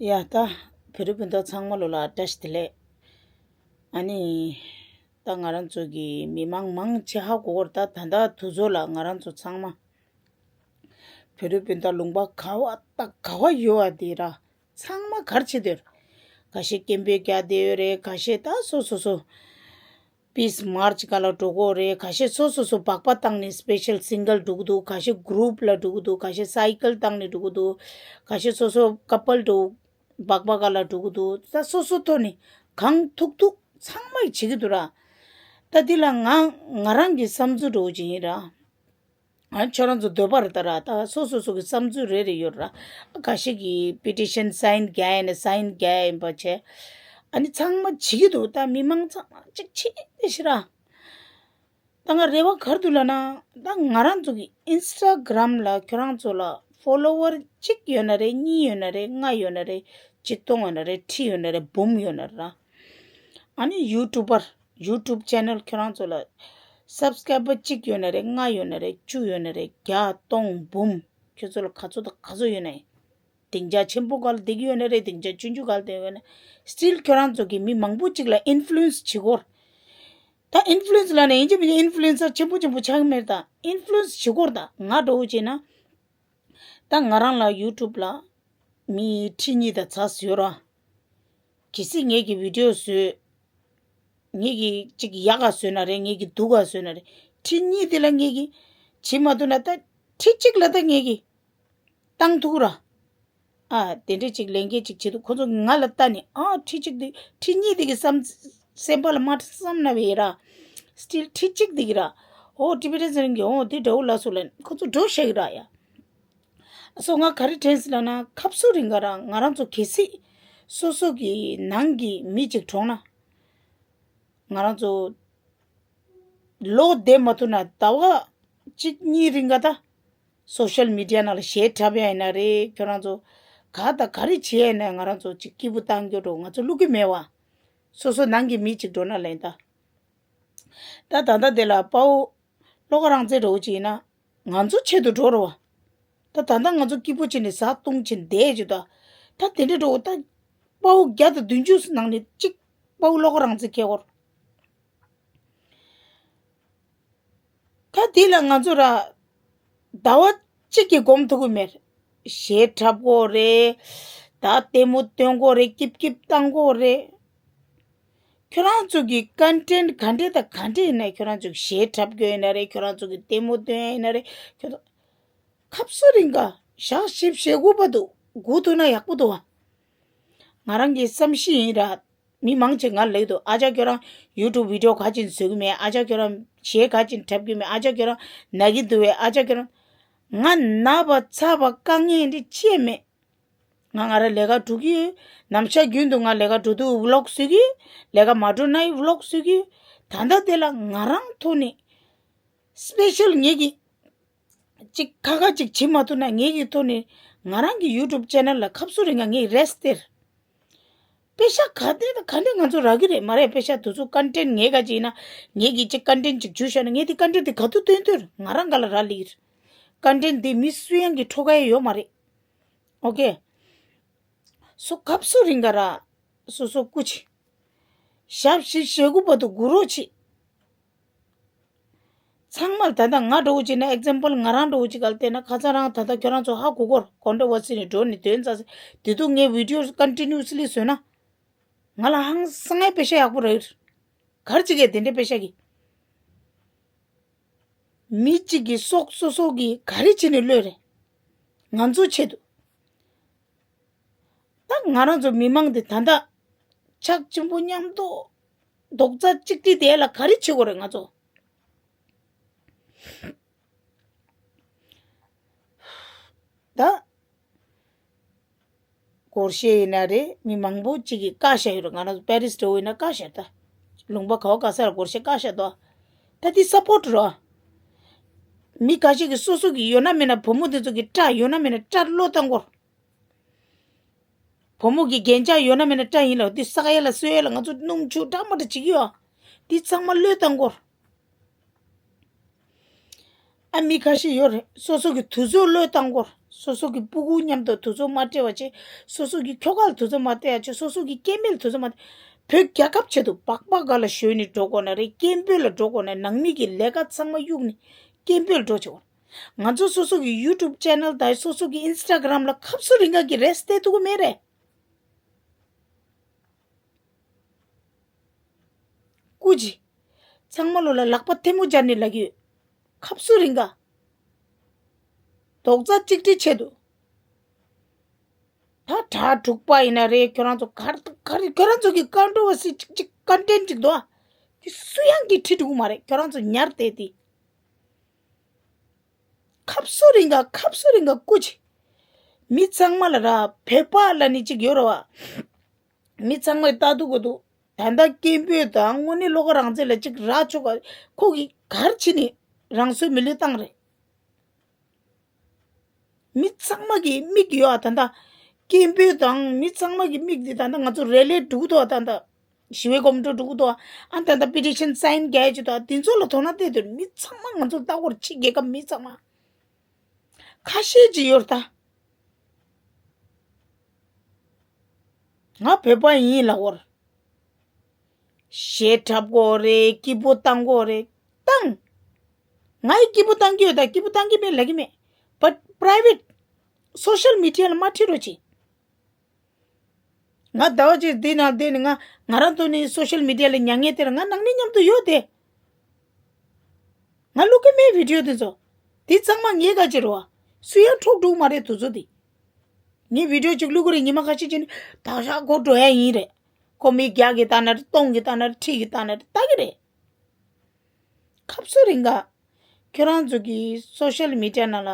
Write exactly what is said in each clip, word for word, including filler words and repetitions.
ཡ་ད། བོད་རིགས་སྤུན་ཟླ་ཚང་མ་ལོ་ལ་བཀྲ་ཤིས་བདེ་ལེགས། ཨ་ནི། ད་ང་རང་ཚོ་གི་མི་མང་མང་ཆེ་ཧ་གོ་གོ་རེད། ད་ད་ལྟ་དུས་ཚོད་ལ་ང་རང་ཚོ་ཚང་མ། བོད་རིགས་སྤུན་ཟླ་ལུང་པ་ག་བ་ད་ག་བ་ཡོད་པ་དེ་ར། ཚང་མ་གར་ཆེ་དོར། ཁ་ཤས་སྐད་འབོད་རྒྱག་བསྡད་ཡོད་རེད། ཁ་ཤས་ད་སོ་སོ་སོ། པིས་མར་ཆི་ག་ལ་འགྲོ་གོ་རེད། ཁ་ཤས་སོ་སོ་སོ་སྦག་སྦག་བཏང་ནས་སི་པེ་ཤལ་སིང་གལ་འགྲོ་གི་འདུག་ཁ་ཤས་གུ་རུབ་ལ་འགྲོ་གི་འདུག་ཁ་ཤས་སའི་ཀལ་བཏང་ནས་འགྲོ་གི་འདུག་ཁ་ཤས་སོ་སོ་ཀ་པལ་འགྲོ། སྦག་སྦག་ག་ལ་འགྲོ་གི་འདུག་ད་སོ་སོ་ཐོག་ནས་གང་ཐུག་ཐུག་ཚང་མ་ཡི་བྱེད་ཀྱི་འདུག་ར། ད་འདི་ལ་ང་ང་རང་གི་བསམ་ཚུལ་འགྲོ་གི་ཡིན་ར། ཨ་ཁྱོད་རང་ཚོ་འདོད་པ་རེད་ད་ར། ད་སོ་སོ་སོ་གི་བསམ་ཚུལ་རེ་རེ་ཡོད་ར། ཁ་ཤས་ཀྱིས་པི་ཊི་ཤན་སའིན་རྒྱག་ཡིན་ན་སའིན་རྒྱག་ཡིན་པ་བྱས། ཨ་ནི་ཚང་མ་བྱེད་ཀྱི་འདུག་ད་མི་མང་ཚང་མ་གཅིག་བྱེད་དེ་ཤི་ར། ད་ང་རེ་བ་ག་རེ་འདུག་ལབ་ན། ད་ང་རང་ཚོ་གི་ཨིན་སི་ཊ་གྷི་རམ་ལ་ཁྱོད་རང་ཚོ་ལ་ཕོ་ལོ་ཝར་གཅིག་ཡོད་ན་རེད། གཉིས་ཡོད་ན་རེད། ལྔ་ཡོད་ན་རེད། ཆིག་སྟོང་ཡོད་ན་རེད། ཁྲི་ཡོད་ན་རེད། འབུམ་ཡོད་ན་རེད་ར། ཨ་ནི་ཡུ་ཊུབ་པར་ཡུ་ཊུབ་ཅེ་ནལ་ཁྱོད་རང་ཚོ་ལ་སབ་སི་ཀ་རའི་བར་གཅིག་ཡོད་ན་རེད། ལྔ་ཡོད་ན་རེད། བཅུ་ཡོད་ན་རེད། བརྒྱ་སྟོང་འབུམ། ཁྱོད་ཚོ་ལ་ག་ཚོད་དང་ག་ཚོད་ཡོད་ན་ཡིན། སྡིངས་ཆ་ཆེན་པོ་སྒང་ལ་བསྡད་ཀྱི་ཡོད་ན་རེད། སྡིངས་ཆ་ཆུང་ཆུང་སྒང་ལ་བསྡད་ཡོད་ན། སི་ཊིལ་ཁྱོད་རང་ཚོ་གིས་མི་མང་པོ་གཅིག་ལ་ཨིན་ཕུ་ལུ་ཨེན་སི་བྱེད་ཀྱི་ཡོད་རེད། ད་ཨིན་ཕུ་ལུ་ཨེན་སི་ལབ་ན་ཡིན་གཅིག་མིན་གཅིག་ཨིན་ཕུ་ལུ་ཨེན་སར་ཆེན་པོ་ཆེན་པོ་ཆགས་ཀྱི་མེད་རེད། ད་ཨིན་ཕུ་ལུ་ཨེན་སི་བྱེད་ཀྱི་ཡོད་རེད། ད་ང་འདྲ་བོ་བྱས་ན། ད་ང་རང་ལ་ཡུ་ཊུབ་ལ་མི་ཁྲི་གཉིས་དང་ཚ་ཟེར་ཡོད་ར། གལ་སྲིད་ངེད་ཀྱི་བི་ཌི་ཡོ་བཟོས། ངེད་ཀྱིས་གཅིག་ཡག་ག་བཟོས་ན་རེད། ངེད་ཀྱིས་སྡུག་ག་བཟོས་ན་རེད། ཁྲི་གཉིས་དེ་ལ་ངེད་ཀྱིས་བྱེད་མ་ཐུབ་ན། ད་ཁྲི་གཅིག་ལ་ད་ངེད་ཀྱིས་བཏང་ཐུབ་ར། ཨ་དེ་འདྲས་ཅིག་ལས་འགན་ཅིག་བྱེད་འདུག་ཁོ་ཚོ་ང་ལ་ལྟ་ནས། ཨ་ཁྲི་གཅིག་དེ་ཁྲི་གཉིས་དེ་གི་བསམ། སེམས་པ་ལ་མ་བསམ་ན་བས་ར། སི་ཊིལ་ཁྲི་གཅིག་དེ་གི་ར། ཨོ་ཊི་བེ་ཊན་ཟེར་མཁན་གྱི་ཨོ་དེ་འདྲ་བོ་ལ་སོགས་ལ་ཁོ་ཚོ་འགྲོ་ཤེས་ཀྱི་ར་ཡ། སོ་ང་ག་རེ་དྲན་སོང་ལབ་ན། ཁ་སང་རིང་ག་ར་ང་རང་ཚོ་གལ་སྲིད་སོ་སོ་གི་ནང་གི་མི་ཅིག་གྲོངས་ན། ང་རང་ཚོ་ལོ་བསྡད་མ་ཐུབ་ན་ཟླ་བ་གཅིག་གཉིས་རིང་ག་ད་སོ་ཤལ་མི་ཌི་ཡ་ནང་ལ་གཞས་འཁྲབ་ཡ་ཡིན་ན་རེད། ཁྱོད་རང་ཚོ་ག་ད་ག་རེ་བྱེད་ཡ་ཡིན་ན་ང་རང་ཚོ་ཅིག་སྐྱིད་པོ་བཏང་རྒྱུ་འགྲོ། ང་ཚོ་བླུག་གི་མེད་པ། སོ་སོ་ནང་གི་མི་ཅིག་འགྲོ་ན་ལེན་ད། ད་ད་ལྟ་དེ་ལ་དཔའ་བོ་བློ་དགའ་རང་བཙན་འདྲ་བོ་ཅིག་ཡིན་ན་ང་ཚོ་ཆེད་དུ་འགྲོ་རོགས། ད་ད་ལྟ་ང་ཚོ་སྐྱིད་པོ་བྱས་ནས་བཟའ་བཏུང་བྱས་ནས་བསྡད་ཀྱི་ད། ད་དེ་འདྲ་འགྲོ་ད། དཔའ་བོ་བརྒྱ་དང་བདུན་ཅུ་ནང་ནས་གཅིག་དཔའ་བོ་བློ་དགའ་རང་བཙན་ཁེལ་བོར། ད་དེ་ལ་ང་ཚོ་ར་ཟླ་བ་གཅིག་གི་སྒོམ་ཐུབ་ཀྱི་མེད། གཞས་འཁྲབ་དགོས་རེད། ད་ལྟད་མོ་སྟོན་དགོས་རེད། སྐྱིབ་སྐྱིབ་བཏང་དགོས་རེད། ཁྱོད་རང་ཚོ་གི་ཀོན་ཊེན་ག་འདྲས་དང་ག་འདྲས་ཡིན་ན། ཁྱོད་རང་ཚོ་གི་གཞས་འཁྲབ་རྒྱུ་ཡིན་ན་རེད། ཁྱོད་རང་ཚོ་གི་ལྟད་མོ་སྟོན་ཡ་ཡིན་ན་རེད། ཁྱོད་ཚོ་ཁ་སང་རིང་ག་ཞག་བཞི་བཅུ་ཞེ་དགུ་བར་དུ་སྒུག་ཐུབ་ན་ཡག་པོ་འདུག་བ། ང་རང་གི་བསམ་གཞིག་ཡིན་ར། མི་མང་ཆེ་ང་ལ་ལབ་འདུག་ཨ་ཅག་ཁྱོད་རང་ཡུ་ཊུབ་བི་ཌི་ཡོ་ག་ཅིག་བཟོ་གི་མེད། ཨ་ཅག་ཁྱོད་རང་གཞས་ག་ཅིག་འཁྲབ་གི་མེད། ཨ་ཅག་ཁྱོད་རང་ན་གི་འདུག་བས། ཨ་ཅག་ཁྱོད་རང་། ང་ན་བ་ཚ་བ་དཀའ་ངལ་འདི་ཅི་ཡང་མེད། ང་ང་རང་ལས་ཀ་འགྲོ་གི་ཡོད། ནམ་ཞག་རྒྱུན་དུ་ང་ལས་ཀ་འགྲོ་དུས་བི་ལོག་བཟོ་གི་ཡོད། ལས་ཀ་མ་འགྲོ་ན་ཡི་བི་ལོག་བཟོ་གི་ཡོད། ད་ལྟ་དེ་ལ་ང་རང་ཐོག་ནས་སི་པེ་ཤལ་ངེད་ཀྱི་ཅིག་ཁ་ཁ་ཅིག་བྱེད་མ་ཐུབ་ན། ངེད་ཀྱི་ཐོག་ནས་ང་རང་གི་ཡུ་ཊུབ་ཅེ་ནལ་ལ་ཁ་སང་རིང་ང་ངས་རེ་སྟེར། པེ་ཤ་ག་དེ་དང་ག་འདྲས་ང་ཚོ་རག་གི་རེད་མ་རེད། པེ་ཤ་དེ་ཚོ་ཀོན་ཊེན་ངས་ག་ཅིག་ཡིན་ན། ངས་ཀྱི་ཅིག་ཀོན་ཊེན་ཅིག་བྱུས་བཞག་ན། ངས་དེ་ཀོན་ཊེན་དེ་ག་དུས་སྟོན་ཐུབ། ང་རང་ག་ལ་རག་ལས་ཀྱི་རེད། ཀོན་ཊེན་དེ་མི་སུ་ཡང་གི་འཕྲོག་ག་ཡ་ཡོད་མ་རེད། ཨོ་ཀེ། སོ་ཁ་སང་རིང་ག་ར། སོ་སོ་སྐུ་མཁྱེན། ཞག་བཞི་བཅུ་ཞེ་དགུ་བར་དུ་སྒུག་རོགས་བྱེད། ཚང་མར་ད་ལྟ་ང་འདྲ་བོ་བྱས་ན། ཨེག་ཛམ་པལ་ང་རང་འདྲ་བོ་ཅིག་ག་ལ་བལྟས་ན། ཁ་སང་རང་ད་ལྟ་ཁྱོད་རང་ཚོ་ཧ་གོ་གོ་རེད། ཀོན་ཊོ་ཝར་སི་ནས་འགྲོ་ནས་དོན་ཚ་ཚ། དེ་དུས་ངས་བི་ཌི་ཡོ་ཀོན་ཊི་ནིའུ་སི་ལི་བཟོས་ན། ང་ལ་ཧང་སང་ངའི་པེ་ཤ་ཡག་པོ་རག་གི་རེད། ག་རེ་བྱེད་གས་དེ་འདྲའི་པེ་ཤ་གི། མི་གཅིག་གི་སྲོག་སོ་སོ་གིས་ག་རེ་བྱས་ནས་བློས་རེད། ང་ཚོའི་ཆེད་དུ། ད་ང་རང་ཚོ་མི་མང་འདི་ད་ལྟ་ཕྱག་གཅིག་པོ་མཉམ་དུ་རྡོག་རྩ་གཅིག་སྒྲིལ་དེ་ལ་ག་རེ་བྱེད་དགོས་རེད་ང་ཚོ། ད་སྒོར་གཞས་ཡིན་ན་རེད། མི་མང་པོ་གཅིག་གིས་བཀའ་བཞག་ཡོད་རེད། ང་རང་ཚོ་པེ་རིས་འདྲ་བོ་ཡིན་ན་བཀའ་བཞག་ད་ལུང་པ་ག་བ་ག་ས་ལ་སྒོར་གཞས་བཀའ་བཞག་འདུག་ད་འདི་སབ་པོར་ཊི་རོ། མི་ཁ་ཤས་ཀྱིས་སོ་སོ་གི་ཡོད་ན་མེད་ན་བུ་མོ་དེ་ཚོ་གི་སྐྲ་ཡོད་ན་མེད་ན་སྐྲ་བློས་བཏང་གོ། བུ་མོ་གི་རྒྱན་ཆ་ཡོད་ན་མེད་ན་སྐྲ་ཡིན་ལ། འདི་བསག་ཡ་ལ་གསོ་ཡ་ལ་ང་ཚོ་སྣུམ་ཆུ་འདྲ་མ་འདྲ་བྱེད་ཀྱི་ཡོད། འདི་ཚང་མ་བློས་བཏང་གོ། ཨ་མི་ཁ་ཤས་ཡོད་རེད། སོ་སོ་གི་དུས་ཚོད་བློས་བཏང་གོ། སོ་སོ་གི་སྤུ་གུ་མཉམ་དུ་དུས་ཚོད་མ་སྤྲད་པ་བྱས། སོ་སོ་གི་ཁྱོ་ག་ལ་དུས་ཚོད་མ་སྤྲད་ཡ་བྱས། སོ་སོ་གི་སྐྱེ་དམན་ལ་དུས་ཚོད་མ་སྤྲད། བོད་རྒྱལ་ཁབ་ཆེད་དུ་སྦག་སྦག་སྒང་ལ་ཞོན་ནས་འགྲོ་དགོས་ན་རེད། སྐད་འབོད་ལ་འགྲོ་དགོས་ན། ནང་མི་གི་ལས་ཀ་ཚང་མ་གཡུགས་ནས་སྐད་འབོད་འགྲོ་བྱེད་དགོས། ང་ཚོ་སོ་སོ་གི་ཡུ་ཊུབ་ཆེ་ནལ་དང་སོ་སོ་གི་ཨིན་སི་ཊ་གྷ་རམ་ལ་ཁབ་སུ་རིང་ག་གི་རེས་བལྟས་ཐུབ་ཀྱི་མེད་རེད། སྐུ་མཁྱེན། ཚང་མ་ལོ་ལ་ལག་པ་ཐལ་མོ་སྦྱར་ནས་ལབ་ཀྱི་ཡོད། ཁབ་སུ་རིང་ག་རྡོག་རྩ་གཅིག་སྒྲིལ་ཆེད་དུ། ད་དྲ་དྲུག་པ་ཡིན་ན་རེད། ཁྱོད་རང་ཚོ་ག་རེ་ག་རེ། ཁྱོད་རང་ཚོ་གི་ཀོན་ཊོ་ཝར་སི་ཅིག་ཅིག་ཀོན་ཊེན་ཊི་ཅིག་འདུག་ཨ། དེ་སུ་ཡང་གིས་ཁྲིད་འགྲོ་གི་མ་རེད། ཁྱོད་རང་ཚོ་ཉར་བསྡད་དེ། ཁབ་སུ་རིང་ག་ཁབ་སུ་རིང་ག་སྐུ་མཁྱེན། མི་ཚང་མ་ལ་ར་བོད་པ་ལབ་ནི་ཅིག་ཡོད་རེད་བ། མི་ཚང་མས་ལྟ་ཐུབ་ཀྱི་འདུག་ད་ལྟ་སྐད་འབོད་དང་དངོས་གནས་བློ་དགའ་རང་བཙན་ལ་ཅིག་རག་ཆོག་ག་ཁོ་གིས་ག་རེ་བྱས་ནས་རང་སོའི་མི་ལུས་བཏང་རེད། མི་ཚང་མ་གི་མིག་ཡོད་ཨ། ད་ལྟ་སྐད་འབོད་དང་མི་ཚང་མ་གི་མིག་འདི་ད་ལྟ་ང་ཚོ་རེ་ལི་འགྲོ་གི་འདུག་ཨ། ད་ལྟ་ཞི་བའི་གོམ་བགྲོད་འགྲོ་གི་འདུག་ཨ། ཨ་ད་ལྟ་པི་ཊི་ཤན་སའིན་རྒྱག་ཡ་ཅིག་འདུག་ཨ། དེ་ཚོ་ལ་དོ་སྣང་སྤྲད་དུས་མི་ཚང་མ་ང་ཚོ་ལྟ་སྐོར་ཕྱི་རྒྱལ་ཁབ་མི་ཚང་མ། ཁ་ཤས་ཅིག་ཡོད་ད། ང་བོད་པ་ཡིན་ལབ་བར། གཞས་འཁྲབ་དགོས་རེད། སྐྱིད་པོ་བཏང་དགོས་རེད། བཏང་། ང་ཡི་སྐྱིད་པོ་བཏང་གི་ཡོད་ད། སྐྱིད་པོ་བཏང་གི་མེད་ལབ་ཀྱི་མེད། But private social media ལ་མ་ཁྲིད་རོགས་གྱིས། ང་ཟླ་བ་གཅིག་འདི་ནང་བསྡད་ནས་ང་ང་རང་ཐོག་ནས་སོ་ཤལ་མི་ཌི་ཡ་ལ་མྱ་ངན་དེར་ང་ནང་མི་མཉམ་དུ་ཡོད་དེ། ང་བླུག་གི་མེད་བི་ཌི་ཡོ་དེ་ཚོ། དེ་ཚང་མ་ངའི་ག་ཅི་རེད་བ། སུ་ཡང་འཕྲོག་འགྲོ་གི་མ་རེད་དུས་ཚོད་དེ། ངས་བི་ཌི་ཡོ་གཅིག་བླུག་གི་རེད། ཉི་མ་ཁ་ཤས་ཅིག་ནས་ད་ཤག་ཁོ་འགྲོ་ཡ་ཡིན་རེད། ཁོ་མི་བརྒྱ་གི་ལྟ་ན་རེད། སྟོང་གི་ལྟ་ན་རེད། ཁྲི་གི་ལྟ་ན་རེད། ལྟ་གི་རེད། ཁབ་སུ་རིང་ག་ཁྱོད་རང་ཚོ་གི་སོ་ཤལ་མི་ཌི་ཡ་ནང་ལ་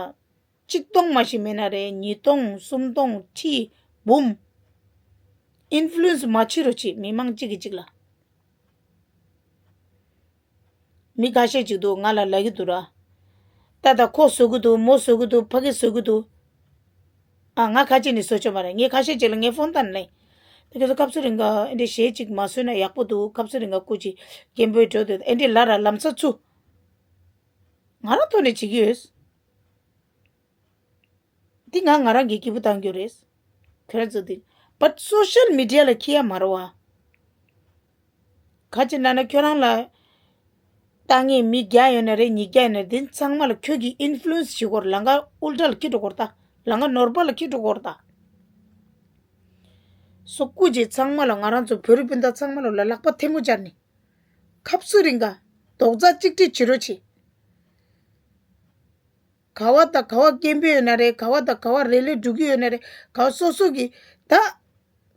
གཅིག་སྟོང་མ་ཞིག་མེད་ན་རེད། ཉིས་སྟོང་སུམ་སྟོང་ཁྲི་འབུམ། ཨིན་ཕུ་ལུ་ཨེན་སི་མ་བྱེད་རོགས་གྱིས། མི་མང་གཅིག་གིས་གཅིག་ལ། མི་ཁ་ཤས་ཅིག་འདུག་ང་ལ་ལབ་ཀྱི་འདུག་ར། ད་ད་ཁོ་བཟོ་གི་འདུག་མོ་བཟོ་གི་འདུག་ཕ་གི་བཟོ་གི་འདུག་ཨ་ང་ཁ་ཅིག་ནས་བཟོ་ཆོག་མ་རེད། ངས་ཁ་ཤས་ཅིག་ལ་ངའི་ཕོན་བཏང་ནས། ད་ཁྱོད་ཚོ་སྐབས་སུ་རིང་ག་ཨེ་འདྲས་གཞས་ཅིག་མ་བཟོས་ན་ཡག་པོ་འདུག་སྐབས་སུ་རིང་ག་སྐུ་མཁྱེན་སྐད་འབོད་འགྲོ་འདུག་ཨེ་འདྲས་ལབ་ར་ལམ་སང་ཚུར། ང་རང་ཐོག་ནས་བྱེད་ཀྱི་ཡོད། འདི་ང་ང་རང་གིས་སྐྱིད་པོ་བཏང་རྒྱུ་རེད། ཁྱོད་རང་ཚོ་འདི། But social media ལ་འཁྱེར་ཡ་མ་རེད་བ། ག་ཅི་ན་ན་ཁྱོད་རང་ལ་ལྟ་མཁན་མི་བརྒྱ་ཡོད་ན་རེད། ཉིས་བརྒྱ་ཡོད་ན་རེད། འདི་ཚང་མ་ལ་ཁྱོད་ཀྱིས་ཨིན་ཕུ་ལུ་ཨེན་སི་བྱེད་དགོས་རེད། ལམ་ཁ་ཨུལ་ཊ་ལ་འཁྱེར་འགྲོ་དགོས་རེད་ད། ལམ་ཁ་ནོར་བ་ལ་འཁྱེར་འགྲོ་དགོས་རེད་ད། སོ་སྐུ་མཁྱེན་ཚང་མ་ལ། ང་རང་ཚོ་བོད་རིགས་སྤུན་ཟླ་ཚང་མ་ལ་ལ་ལག་པ་ཐལ་མོ་སྦྱར་ནས། ཁབ་སུ་རིང་ག་རྡོག་རྩ་གཅིག་སྒྲིལ་བྱེད་རོགས་གྱིས། ག་བ་དང་ག་བ་སྐད་འབོད་ཡོད་ན་རེད། ག་བ་དང་ག་བ་རེ་ལི་འགྲོ་གི་ཡོད་ན་རེད། ག་བ་སོ་སོ་གི་ད་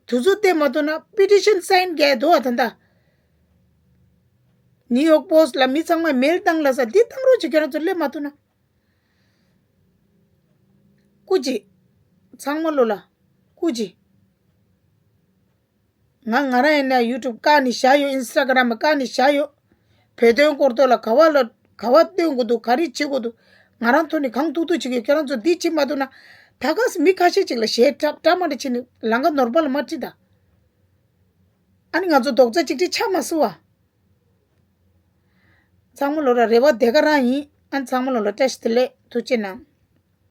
དུས་ཚོད་བལྟས་མ་ཐུབ་ན་པི་ཊི་ཤན་སའིན་རྒྱག་འདུག་བ། ད་ད་ནིའུ་ཡོག་པོ་སི་ཊི་ལ་མི་ཚང་མ་མེལ་བཏང་ལ་ས་འདི་བཏང་རོགས་བྱེད། ཁྱོད་རང་ཚོ་སླེབས་མ་ཐུབ་ན། སྐུ་མཁྱེན། ཚང་མ་ལོ་ལ་སྐུ་མཁྱེན། ང་ང་རང་ཡིན་ན་ཡུ་ཊུབ་བཀག་ནས་བཞག་ཡོད། ཨིན་སི་ཊ་གྷ་རམ་བཀག་ནས་བཞག་ཡོད། བོད་དོན་སྐོར་ཐོག་ལ་ག་བ་ལ་ག་བ་སྟོན་དགོས་འདུག་ག་རེ་བྱེད་དགོས་འདུག་ང་རང་ཐོག་ནས་གང་ཐུབ་ཐུབ་བྱེད་ཀྱི་ཡོད། ཁྱོད་རང་ཚོ་འདི་བྱེད་མ་ཐུབ་ན། ད་ག་སེ་མི་ཁ་ཤས་ཅིག་ལ་གཞས་འཁྲབ་འཁྲབ་མ་འདྲ་བྱས་ནས་ལམ་ཁ་ནོར་བ་ལ་མ་ཁྲིད་ད། ཨ་ནི་ང་ཚོ་རྡོག་རྩ་གཅིག་སྒྲིལ་ཆགས་མ་སོང་བ། ཚང་མ་ལོ་ལ་རེ་བ་དེ་ག་རང་ཡིན། ཨ་ནི་ཚང་མ་ལོ་ལ་བཀྲ་ཤིས་བདེ་ལེགས། ཐུགས་རྗེ་གནང་།